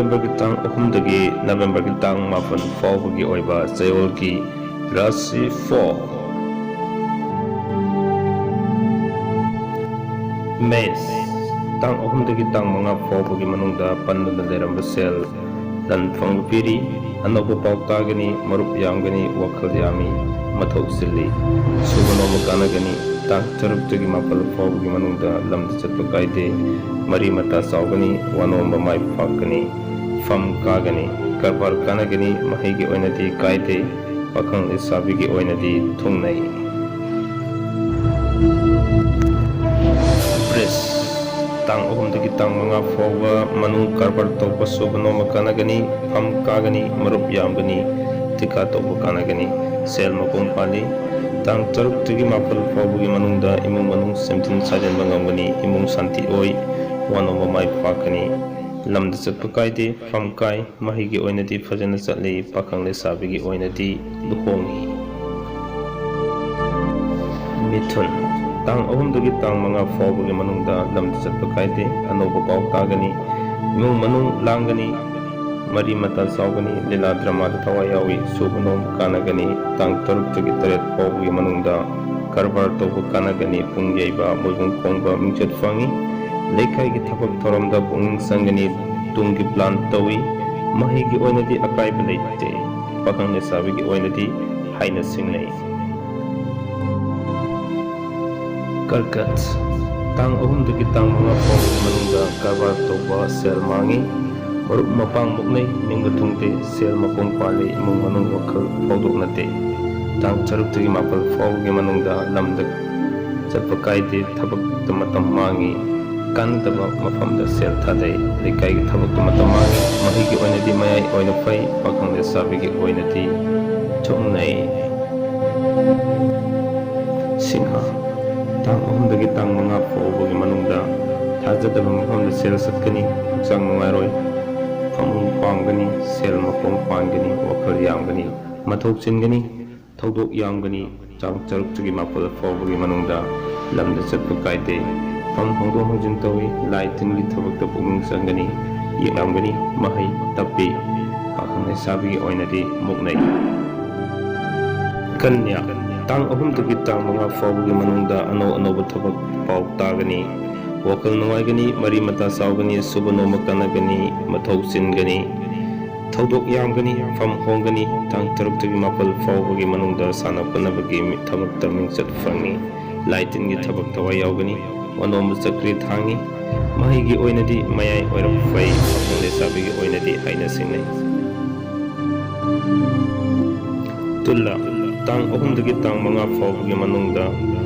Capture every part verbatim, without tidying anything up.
ꯅꯕꯦꯝꯕꯔꯒꯤ ꯇꯥꯡ ꯑꯍꯨꯝꯗꯒꯤ ꯅꯕꯦꯝꯕꯔꯒꯤ ꯇꯥꯡ ꯃꯥꯄꯟ ꯐꯥꯎꯕꯒꯤ ꯑꯣꯏꯕ ꯆꯌꯣꯜꯒꯤ ꯔꯥꯁꯤ ꯐꯣꯜ꯫ ꯃꯦꯁ, ꯇꯥꯡ ꯑꯍꯨꯝꯗꯒꯤ ꯇꯥꯡ ꯃꯉꯥ ꯐꯥꯎꯕꯒꯤ ꯃꯅꯨꯡꯗ ꯄꯟꯗꯨꯅ ꯂꯩꯔꯝꯕ ꯁꯦꯜ ꯂꯟ ꯐꯪꯕ ꯄꯤꯔꯤ꯫ ꯑꯅꯧꯕ ꯄꯥꯎ ꯇꯥꯒꯅꯤ, ꯃꯔꯨꯞ ꯌꯥꯝꯒꯅꯤ, ꯋꯥꯈꯜ ꯌꯥꯝꯃꯤ, ꯃꯊꯧ ꯆꯤꯜꯂꯤ꯫ ꯁꯨꯕ ꯅꯣꯝꯕ ꯀꯥꯟꯅꯒꯅꯤ꯫ ꯇꯥꯡ ꯇꯔꯨꯛꯇꯒꯤ ꯃꯥꯄꯜ ꯐꯥꯎꯕꯒꯤ ꯃꯅꯨꯡꯗ ꯂꯝꯗ ꯆꯠꯄ ꯀꯥꯏꯗꯦ꯫ ꯃꯔꯤ ꯃꯇꯥ ꯆꯥꯎꯒꯅꯤ, ꯋꯥ ꯅꯣꯝꯕ ꯃꯥꯏ ꯄꯥꯛꯀꯅꯤ꯫ ꯐꯝ ꯀꯥꯒꯅꯤ꯫ ꯀꯔꯕꯥꯔ ꯀꯥꯟꯅꯒꯅꯤ꯫ ꯃꯍꯩꯒꯤ ꯑꯣꯏꯅꯗꯤ ꯀꯥꯏꯗꯦ꯫ ꯄꯥꯈꯪ ꯂꯩꯁꯥꯕꯤꯒꯤ ꯑꯣꯏꯅꯗꯤ ꯊꯨꯡꯅꯩ꯫ ꯕ꯭ꯔꯤꯖ, ꯇꯥꯡ ꯑꯍꯨꯝꯗꯒꯤ ꯇꯥꯡ ꯃꯉꯥ ꯐꯥꯎꯕ ꯃꯅꯨꯡ ꯀꯔꯕꯥꯔ ꯇꯧꯕ, ꯁꯨꯕ ꯅꯣꯝꯕ ꯀꯥꯟꯅꯒꯅꯤ, ꯐꯝ ꯀꯥꯒꯅꯤ, ꯃꯔꯨꯞ ꯌꯥꯝꯒꯅꯤ, ꯊꯤꯀꯥ ꯇꯧꯕ ꯀꯥꯟꯅꯒꯅꯤ꯫ ꯁꯦꯜ ꯃꯄꯨꯡ ꯐꯥꯍꯜꯂꯤ꯫ ꯇꯥꯡ ꯇꯔꯨꯛꯇꯒꯤ ꯃꯥꯄꯜ ꯐꯥꯎꯕꯒꯤ ꯃꯅꯨꯡꯗ ꯏꯃꯨꯡ ꯃꯅꯨꯡ ꯁꯦꯝꯖꯤꯟ ꯁꯥꯖꯤꯟꯕ ꯉꯝꯒꯅꯤ, ꯏꯃꯨꯡ ꯁꯥꯟꯇꯤ ꯑꯣꯏ, ꯋꯥ ꯅꯣꯝꯕ ꯃꯥꯏ ꯄꯥꯛꯀꯅꯤ꯫ ꯂꯝꯗ ꯆꯠꯄ ꯀꯥꯏꯗꯦ, ꯐꯝ ꯀꯥꯏ, ꯃꯍꯩꯒꯤ ꯑꯣꯏꯅꯗꯤ ꯐꯖꯅ ꯆꯠꯂꯤ, ꯄꯥꯈꯪ ꯂꯩꯁꯥꯕꯤꯒꯤ ꯑꯣꯏꯅꯗꯤ ꯂꯨꯍꯣꯡꯉꯤ꯫ ꯃꯤꯊꯨꯟ, ꯇꯥꯡ ꯑꯍꯨꯝꯗꯒꯤ ꯇꯥꯡ ꯃꯉꯥ ꯐꯥꯎꯕꯒꯤ ꯃꯅꯨꯡꯗ ꯂꯝꯗ ꯆꯠꯄ ꯀꯥꯏꯗꯦ, ꯑꯅꯧꯕ ꯄꯥꯎ ꯇꯥꯒꯅꯤ, ꯏꯃꯨꯡ ꯃꯅꯨꯡ ꯂꯥꯡꯒꯅꯤ, ꯃꯔꯤ ꯃꯇꯥ ꯆꯥꯎꯒꯅꯤ, ꯂꯤꯂꯥ ꯗ꯭ꯔꯃꯥꯗ ꯊꯋꯥꯏ ꯌꯥꯎꯏ, ꯁꯨꯕ ꯅꯣꯝꯕ ꯀꯥꯟꯅꯒꯅꯤ꯫ ꯇꯥꯡ ꯇꯔꯨꯛꯇꯒꯤ ꯇꯔꯦꯠ ꯐꯥꯎꯕꯒꯤ ꯃꯅꯨꯡꯗ ꯀꯔꯕꯥꯔ ꯇꯧꯕ ꯀꯥꯟꯅꯒꯅꯤ, ꯄꯨꯡ ꯌꯩꯕ, ꯃꯣꯏꯕꯨꯡ ꯈꯣꯡꯕ, ꯃꯤꯡꯆꯠ ꯐꯪꯏ, ꯂꯩꯀꯥꯏꯒꯤ ꯊꯕꯛ ꯊꯧꯔꯝꯗ ꯄꯨꯛꯅꯤꯡ ꯆꯪꯒꯅꯤ, ꯇꯨꯡꯒꯤ ꯄ꯭ꯂꯥꯟ ꯇꯧꯏ꯫ ꯃꯍꯩꯒꯤ ꯑꯣꯏꯅꯗꯤ ꯑꯀꯥꯏꯕ ꯂꯩꯇꯦ꯫ ꯄꯥꯈꯪ ꯂꯩꯁꯥꯕꯤꯒꯤ ꯑꯣꯏꯅꯗꯤ ꯍꯥꯏꯅ ꯁꯤꯡꯅꯩ꯫ ꯀꯔꯀꯠ, ꯇꯥꯡ ꯑꯍꯨꯝꯗꯒꯤ ꯇꯥꯡ ꯃꯉꯥ ꯐꯥꯎꯕꯒꯤ ꯃꯅꯨꯡꯗ ꯀꯔꯕꯥꯔ ꯇꯧꯕ ꯁꯦꯜ ꯃꯥꯡꯉꯤ꯫ ꯃꯔꯨꯞ ꯃꯄꯥꯡ ꯃꯨꯛꯅꯩ, ꯅꯤꯡꯕ ꯊꯨꯡꯗꯦ, ꯁꯦꯜ ꯃꯄꯨꯡ ꯐꯥꯍꯜꯂꯤ, ꯏꯃꯨꯡ ꯃꯅꯨꯡ ꯋꯥꯈꯜ ꯐꯥꯎꯗꯣꯛꯅꯗꯦ꯫ ꯇꯥꯡ ꯇꯔꯨꯛꯇꯒꯤ ꯃꯥꯄꯜ ꯐꯥꯎꯕꯒꯤ ꯃꯅꯨꯡꯗ ꯂꯝꯗ ꯆꯠꯄ ꯀꯥꯏꯗꯦ, ꯊꯕꯛꯇ ꯃꯇꯝ ꯃꯥꯡꯉꯤ꯫ ꯀꯥꯟꯅꯗꯕ ꯃꯐꯝꯗ ꯁꯦꯜ ꯊꯥꯗꯩ꯫ ꯂꯩꯀꯥꯏꯒꯤ ꯊꯕꯛꯇ ꯃꯇꯝ ꯃꯥꯡꯉꯤ꯫ ꯃꯍꯩꯒꯤ ꯑꯣꯏꯅꯗꯤ ꯃꯌꯥꯏ ꯑꯣꯏꯅ ꯐꯩ꯫ ꯄꯥꯈꯪ ꯂꯩꯁꯥꯕꯤꯒꯤ ꯑꯣꯏꯅꯗꯤ ꯊꯨꯡꯅꯩ꯫ ꯁꯤꯡꯍ, ꯇꯥꯡ ꯑꯍꯨꯝꯗꯒꯤ ꯇꯥꯡ ꯃꯉꯥ ꯐꯥꯎꯕꯒꯤ ꯃꯅꯨꯡꯗ ꯊꯥꯖꯗꯕ ꯃꯐꯝꯗ ꯁꯦꯜ ꯆꯠꯀꯅꯤ꯫ ꯍꯛꯆꯥꯡ ꯅꯨꯡꯉꯥꯏꯔꯣꯏ꯫ ꯐꯃꯨꯡ ꯄꯥꯝꯒꯅꯤ꯫ ꯁꯦꯜ ꯃꯄꯨꯡ ꯄꯥꯟꯒꯅꯤ꯫ ꯋꯥꯈꯜ ꯌꯥꯝꯒꯅꯤ꯫ ꯃꯊꯧ ꯆꯤꯟꯒꯅꯤ꯫ ꯊꯧꯗꯣꯛ ꯌꯥꯝꯒꯅꯤ꯫ ꯇꯥꯡ ꯇꯔꯨꯛꯇꯒꯤ ꯃꯥꯄꯜ ꯐꯥꯎꯕꯒꯤ ꯃꯅꯨꯡꯗ ꯂꯝꯗ ꯆꯠꯄ ꯀꯥꯏꯗꯦ꯫ ꯐꯝ ꯍꯣꯡꯗꯣꯛ ꯍꯣꯡꯖꯤꯟ ꯇꯧꯏ꯫ ꯂꯥꯏ ꯇꯤꯟꯒꯤ ꯊꯕꯛꯇ ꯄꯨꯛꯅꯤꯡ ꯆꯪꯒꯅꯤ꯫ ꯌꯦꯛꯂꯝꯒꯅꯤ꯫ ꯃꯍꯩ ꯇꯞꯄꯤ꯫ ꯄꯥꯈꯪ ꯂꯩꯁꯥꯕꯤꯒꯤ ꯑꯣꯏꯅꯗꯤ ꯃꯨꯛꯅꯩ꯫ ꯀꯟꯌꯥ, ꯇꯥꯡ ꯑꯍꯨꯝꯗꯒꯤ ꯇꯥꯡ ꯃꯉꯥ ꯐꯥꯎꯕꯒꯤ ꯃꯅꯨꯡꯗ ꯑꯅꯧ ꯑꯅꯧꯕ ꯊꯕꯛ ꯄꯥꯎ ꯇꯥꯒꯅꯤ꯫ ꯋꯥꯈꯜ ꯅꯨꯡꯉꯥꯏꯒꯅꯤ, ꯃꯔꯤ ꯃꯇꯥ ꯆꯥꯎꯒꯅꯤ, ꯁꯨꯕ ꯅꯣꯝꯕ ꯀꯥꯟꯅꯒꯅꯤ, ꯃꯊꯧ ꯆꯤꯟꯒꯅꯤ꯫ ꯊꯧꯗꯣꯛ ꯌꯥꯝꯒꯅꯤ, ꯐꯝ ꯍꯣꯡꯒꯅꯤ꯫ ꯇꯥꯡ ꯇꯔꯨꯛꯇꯒꯤ ꯃꯥꯄꯜ ꯐꯥꯎꯕꯒꯤ ꯃꯅꯨꯡꯗ ꯁꯥꯟꯅ ꯈꯣꯠꯅꯕꯒꯤ ꯃꯤ-, ꯊꯕꯛꯇ ꯃꯤꯡꯆꯠ ꯐꯪꯏ꯫ ꯂꯥꯏ ꯇꯤꯟꯒꯤ ꯊꯕꯛ ꯊꯋꯥꯏ ꯌꯥꯎꯒꯅꯤ꯫ ꯑꯅꯣꯝꯕ ꯆꯀ꯭ꯔꯤ ꯊꯥꯡꯉꯤ꯫ ꯃꯍꯩꯒꯤ ꯑꯣꯏꯅꯗꯤ ꯃꯌꯥꯏ ꯑꯣꯏꯔꯞ ꯐꯩ꯫ ꯄꯥꯈꯪ ꯂꯩꯁꯥꯕꯤꯒꯤ ꯑꯣꯏꯅꯗꯤ ꯍꯥꯏꯅ ꯁꯤꯡꯅꯩ꯫ ꯇꯨꯂꯥ, ꯇꯥꯡ ꯑꯍꯨꯝꯗꯒꯤ ꯇꯥꯡ ꯃꯉꯥ ꯐꯥꯎꯕꯒꯤ ꯃꯅꯨꯡꯗ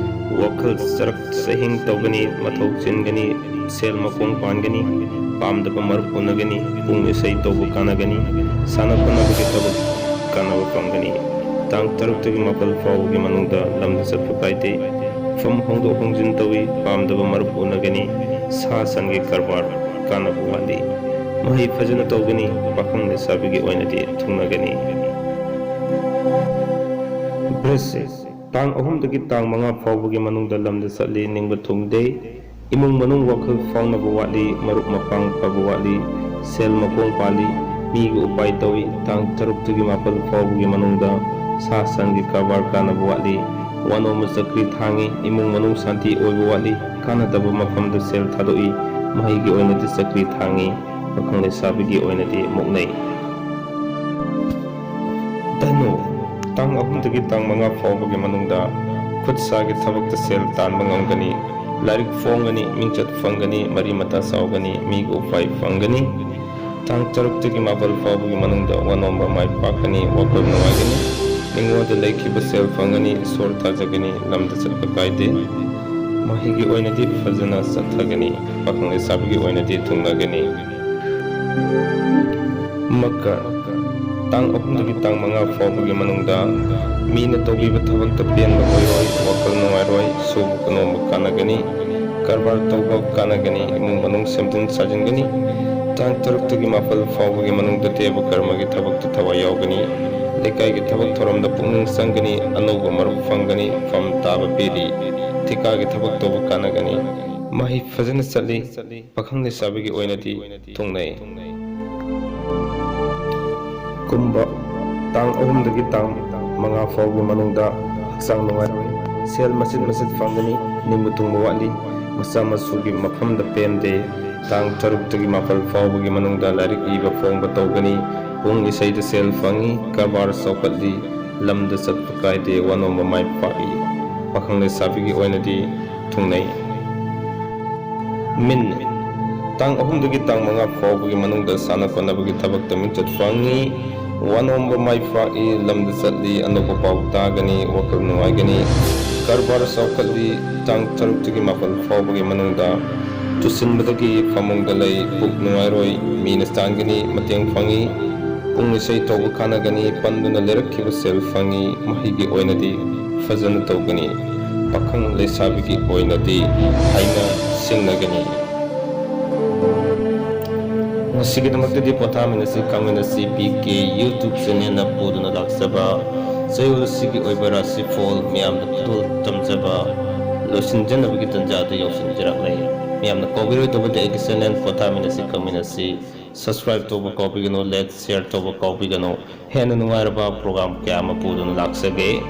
ꯋꯥꯈꯜ ꯆꯔꯛ ꯆꯍꯤꯡ ꯇꯧꯒꯅꯤ, ꯃꯊꯧ ꯆꯤꯟꯒꯅꯤ, ꯁꯦꯜ ꯃꯈꯣꯡ ꯄꯥꯟꯒꯅꯤ, ꯄꯥꯝꯗꯕ ꯃꯔꯨꯞ ꯎꯅꯒꯅꯤ, ꯄꯨꯡ ꯏꯁꯩ ꯇꯧꯕ ꯀꯥꯟꯅꯒꯅꯤ, ꯁꯥꯟꯅ ꯈꯣꯠꯅꯕꯒꯤ ꯊꯕꯛ ꯀꯥꯟꯅꯕ ꯐꯪꯒꯅꯤ꯫ ꯇꯥꯡ ꯇꯔꯨꯛꯇꯒꯤ ꯃꯥꯄꯜ ꯐꯥꯎꯕꯒꯤ ꯃꯅꯨꯡꯗ ꯂꯝꯗ ꯆꯠꯄ ꯀꯥꯏꯗꯦ꯫ ꯐꯝ ꯍꯣꯡꯗꯣꯛ ꯍꯣꯡꯖꯤꯟ ꯇꯧꯏ, ꯄꯥꯝꯗꯕ ꯃꯔꯨꯞ ꯎꯅꯒꯅꯤ, ꯁꯥ ꯁꯟꯒꯤ ꯀꯔꯕꯥꯔ ꯀꯥꯟꯅꯕ ꯋꯥꯠꯂꯤ꯫ ꯃꯍꯩ ꯐꯖꯅ ꯇꯧꯒꯅꯤ, ꯄꯥꯈꯪ ꯂꯩꯁꯥꯕꯤꯒꯤ ꯑꯣꯏꯅꯗꯤ ꯊꯨꯡꯅꯒꯅꯤ꯫ ꯕ꯭ꯔꯤꯁ, ꯇꯥꯡ ꯑꯍꯨꯝꯗꯒꯤ ꯇꯥꯡ ꯃꯉꯥ ꯐꯥꯎꯕꯒꯤ ꯃꯅꯨꯡꯗ ꯂꯝꯗ ꯆꯠꯂꯤ, ꯅꯤꯡꯕ ꯊꯨꯡꯗꯦ꯫ ꯏꯃꯨꯡ ꯃꯅꯨꯡ ꯋꯥꯈꯜ ꯐꯥꯎꯅꯕ ꯋꯥꯠꯂꯤ, ꯃꯔꯨꯞ ꯃꯄꯥꯡ ꯐꯕ ꯋꯥꯠꯂꯤ, ꯁꯦꯜ ꯃꯈꯣꯡ ꯄꯥꯜꯂꯤ, ꯃꯤꯒꯤ ꯎꯄꯥꯏ ꯇꯧꯏ꯫ ꯇꯥꯡ ꯇꯔꯨꯛꯇꯒꯤ ꯃꯥꯄꯜ ꯐꯥꯎꯕꯒꯤ ꯃꯅꯨꯡꯗ ꯁꯥ ꯁꯟꯒꯤ ꯀꯔꯕꯥꯔ ꯀꯥꯟꯅꯕ ꯋꯥꯠꯂꯤ, ꯋꯥꯅꯣꯝꯕ ꯆꯀ꯭ꯔꯤ ꯊꯥꯡꯉꯤ, ꯏꯃꯨꯡ ꯃꯅꯨꯡ ꯁꯥꯟꯇꯤ ꯑꯣꯏꯕ ꯋꯥꯠꯂꯤ, ꯀꯥꯟꯅꯗꯕ ꯃꯐꯝꯗ ꯁꯦꯜ ꯊꯥꯗꯣꯛꯏ, ꯃꯍꯩꯒꯤ ꯑꯣꯏꯅꯗꯤ ꯆꯀ꯭ꯔꯤ ꯊꯥꯡꯉꯤ꯫ ꯄꯥꯈꯪ ꯂꯩꯁꯥꯕꯤꯒꯤ ꯑꯣꯏꯅꯗꯤ ꯃꯨꯛꯅꯩ꯫ ꯙꯅꯨ, ꯇꯥꯡ ꯑꯍꯨꯝꯗꯒꯤ ꯇꯥꯡ ꯃꯉꯥ ꯐꯥꯎꯕꯒꯤ ꯃꯅꯨꯡꯗ ꯈꯨꯠ ꯁꯥꯒꯤ ꯊꯕꯛꯇ ꯁꯦꯜ ꯇꯥꯟꯕ ꯉꯝꯒꯅꯤ꯫ ꯂꯥꯏꯔꯤꯛ ꯐꯣꯡꯒꯅꯤ, ꯃꯤꯡꯆꯠ ꯐꯪꯒꯅꯤ, ꯃꯔꯤ ꯃꯇꯥ ꯆꯥꯎꯒꯅꯤ, ꯃꯤꯒꯤ ꯎꯄꯥꯏ ꯐꯪꯒꯅꯤ꯫ ꯇꯥꯡ ꯇꯔꯨꯛꯇꯒꯤ ꯃꯥꯄꯜ ꯐꯥꯎꯕꯒꯤ ꯃꯅꯨꯡꯗ ꯋꯥꯅꯣꯝꯕ ꯃꯥꯏ ꯄꯥꯛꯀꯅꯤ, ꯋꯥꯈꯜ ꯅꯨꯡꯉꯥꯏꯒꯅꯤ꯫ ꯃꯤꯉꯣꯟꯗ ꯂꯩꯈꯤꯕ ꯁꯦꯜ ꯐꯪꯒꯅꯤ, ꯏꯁꯣꯔ ꯊꯥꯖꯒꯅꯤ, ꯂꯝꯗ ꯆꯠꯄ ꯀꯥꯏꯗꯦ꯫ ꯃꯍꯩꯒꯤ ꯑꯣꯏꯅꯗꯤ ꯐꯖꯅ ꯆꯠꯊꯒꯅꯤ, ꯄꯥꯈꯪ ꯂꯩꯁꯥꯕꯤꯒꯤ ꯑꯣꯏꯅꯗꯤ ꯊꯨꯡꯅꯒꯅꯤ꯫ ꯃꯀꯔ, ꯇꯥꯡ ꯑꯍꯨꯝꯗꯒꯤ ꯇꯥꯡ ꯃꯉꯥ ꯐꯥꯎꯕꯒꯤ ꯃꯅꯨꯡꯗ ꯃꯤꯅ ꯇꯧꯕꯤꯕ ꯊꯕꯛꯇ ꯄꯦꯟꯕ ꯑꯣꯏꯔꯣꯏ, ꯋꯥꯈꯜ ꯅꯨꯡꯉꯥꯏꯔꯣꯏ, ꯁꯨꯕ ꯅꯣꯝꯕ ꯀꯥꯟꯅꯒꯅꯤ, ꯀꯔꯕꯥꯔ ꯇꯧꯕ ꯀꯥꯟꯅꯒꯅꯤ, ꯏꯃꯨꯡ ꯃꯅꯨꯡ ꯁꯦꯝꯖꯤꯟ ꯁꯥꯖꯤꯟꯒꯅꯤ꯫ ꯇꯥꯡ ꯇꯔꯨꯛꯇꯒꯤ ꯃꯥꯄꯜ ꯐꯥꯎꯕꯒꯤ ꯃꯅꯨꯡꯗ ꯗꯦꯕ ꯀꯔꯃꯒꯤ ꯊꯕꯛꯇ ꯊꯋꯥꯏ ꯌꯥꯎꯒꯅꯤ꯫ ꯂꯩꯀꯥꯏꯒꯤ ꯊꯕꯛ ꯊꯧꯔꯝꯗ ꯄꯨꯛꯅꯤꯡ ꯆꯪꯒꯅꯤ, ꯑꯅꯧꯕ ꯃꯔꯨꯞ ꯐꯪꯒꯅꯤ, ꯐꯝ ꯇꯥꯕ ꯄꯤꯔꯤ꯫ ꯊꯤꯀꯥꯒꯤ ꯊꯕꯛ ꯇꯧꯕ ꯀꯥꯟꯅꯒꯅꯤ꯫ ꯃꯍꯩ ꯐꯖꯅ ꯆꯠꯂꯤ꯫ ꯄꯥꯈꯪ ꯂꯩꯁꯥꯕꯤꯒꯤ ꯑꯣꯏꯅꯗꯤ ꯊꯨꯡꯅꯩ꯫ ꯀꯨꯝꯕ, ꯇꯥꯡ ꯑꯍꯨꯝꯗꯒꯤ ꯇꯥꯡ ꯃꯉꯥ ꯐꯥꯎꯒꯤ ꯃꯅꯨꯡꯗ ꯍꯛꯆꯥꯡ ꯅꯨꯡꯉꯥꯏꯔꯣꯏ꯫ ꯁꯦꯜ ꯃꯆꯤꯠ ꯃꯆꯤꯠ ꯐꯪꯒꯅꯤ꯫ ꯅꯤꯡꯕ ꯊꯨꯡꯕ ꯋꯥꯠꯂꯤ꯫ ꯃꯆꯥ ꯃꯁꯨꯒꯤ ꯃꯐꯝꯗ ꯄꯦꯟꯗꯦ꯫ ꯇꯥꯡ ꯇꯔꯨꯛꯇꯒꯤ ꯃꯥꯄꯜ ꯐꯥꯎꯕꯒꯤ ꯃꯅꯨꯡꯗ ꯂꯥꯏꯔꯤꯛ ꯏꯕ ꯐꯣꯡꯕ ꯇꯧꯒꯅꯤ꯫ ꯄꯨꯡ ꯏꯁꯩꯗ ꯁꯦꯜ ꯐꯪꯏ꯫ ꯀꯔꯕꯥꯔ ꯆꯥꯎꯈꯠꯂꯤ꯫ ꯂꯝꯗ ꯆꯠꯄ ꯀꯥꯏꯗꯦ꯫ ꯋꯥꯅꯣꯝꯕ ꯃꯥꯏ ꯄꯥꯛꯏ꯫ ꯄꯥꯈꯪ ꯂꯩꯁꯥꯕꯤꯒꯤ ꯑꯣꯏꯅꯗꯤ ꯊꯨꯡꯅꯩ꯫ ꯃꯤꯟ, ꯇꯥꯡ ꯑꯍꯨꯝꯗꯒꯤ ꯇꯥꯡ ꯃꯉꯥ ꯐꯥꯎꯕꯒꯤ ꯃꯅꯨꯡꯗ ꯁꯥꯟꯅ ꯈꯣꯠꯅꯕꯒꯤ ꯊꯕꯛꯇ ꯃꯤꯡꯆꯠ ꯐꯪꯏ꯫ ꯋꯥꯅꯣꯝꯕ ꯃꯥꯏ ꯄꯥꯛꯏ꯫ ꯂꯝꯗ ꯆꯠꯂꯤ꯫ ꯑꯅꯧꯕ ꯄꯥꯎ ꯇꯥꯒꯅꯤ꯫ ꯋꯥꯈꯜ ꯅꯨꯡꯉꯥꯏꯒꯅꯤ꯫ ꯀꯔꯕꯥꯔ ꯆꯥꯎꯈꯠꯂꯤ꯫ ꯇꯥꯡ ꯇꯔꯨꯛꯇꯒꯤ ꯃꯥꯄꯜ ꯐꯥꯎꯕꯒꯤ ꯃꯅꯨꯡꯗ ꯇꯨꯁꯤꯟꯕꯗꯒꯤ ꯐꯃꯨꯡꯗ ꯂꯩ꯫ ꯄꯨꯛ ꯅꯨꯡꯉꯥꯏꯔꯣꯏ꯫ ꯃꯤꯅ ꯆꯥꯟꯒꯅꯤ꯫ ꯃꯇꯦꯡ ꯐꯪꯏ꯫ ꯄꯨꯡ ꯏꯁꯩ ꯇꯧꯕ ꯀꯥꯟꯅꯒꯅꯤ꯫ ꯄꯟꯗꯨꯅ ꯂꯩꯔꯛꯈꯤꯕ ꯁꯦꯜ ꯐꯪꯏ꯫ ꯃꯍꯩꯒꯤ ꯑꯣꯏꯅꯗꯤ ꯐꯖꯅ ꯇꯧꯒꯅꯤ꯫ ꯄꯥꯈꯪ ꯂꯩꯁꯥꯕꯤꯒꯤ ꯑꯣꯏꯅꯗꯤ ꯍꯥꯏꯅ ꯁꯤꯡꯅꯒꯅꯤ꯫ ꯉꯁꯤꯒꯤꯗꯃꯛꯇꯗꯤ ꯄꯣꯊꯥꯃꯤꯟꯅꯁꯤ ꯈꯪꯃꯤꯟꯅꯁꯤ ꯄꯤ ꯀꯦ YouTube channelꯅ ꯄꯨꯗꯨꯅ ꯂꯥꯛꯆꯕ ꯆꯌꯣꯜ ꯑꯁꯤꯒꯤ ꯑꯣꯏꯕ ꯔꯥꯁꯤꯐꯣꯜ ꯃꯤꯌꯥꯝꯗ ꯈꯨꯗꯣꯜ ꯇꯝꯖꯕ ꯂꯣꯏꯁꯤꯟꯖꯅꯕꯒꯤ ꯇꯟꯖꯥꯗ ꯌꯧꯁꯤꯟꯖꯔꯛꯂꯦ꯫ ꯃꯤꯌꯥꯝꯅ ꯀꯥꯎꯕꯤꯔꯣꯏꯗꯕꯗꯤ ꯑꯩꯒꯤ channel ꯄꯣꯊꯥꯃꯤꯟꯅꯁꯤ ꯈꯪꯃꯤꯟꯅꯁꯤ subscribe ꯇꯧꯕ ꯀꯥꯎꯕꯤꯒꯅꯨ, like, share ꯇꯧꯕ ꯀꯥꯎꯕꯤꯒꯅꯨ꯫ ꯍꯦꯟꯅ ꯅꯨꯡꯉꯥꯏꯔꯕ program ꯀꯌꯥ ꯑꯃ ꯄꯨꯗꯨꯅ ꯂꯥꯛꯆꯒꯦ꯫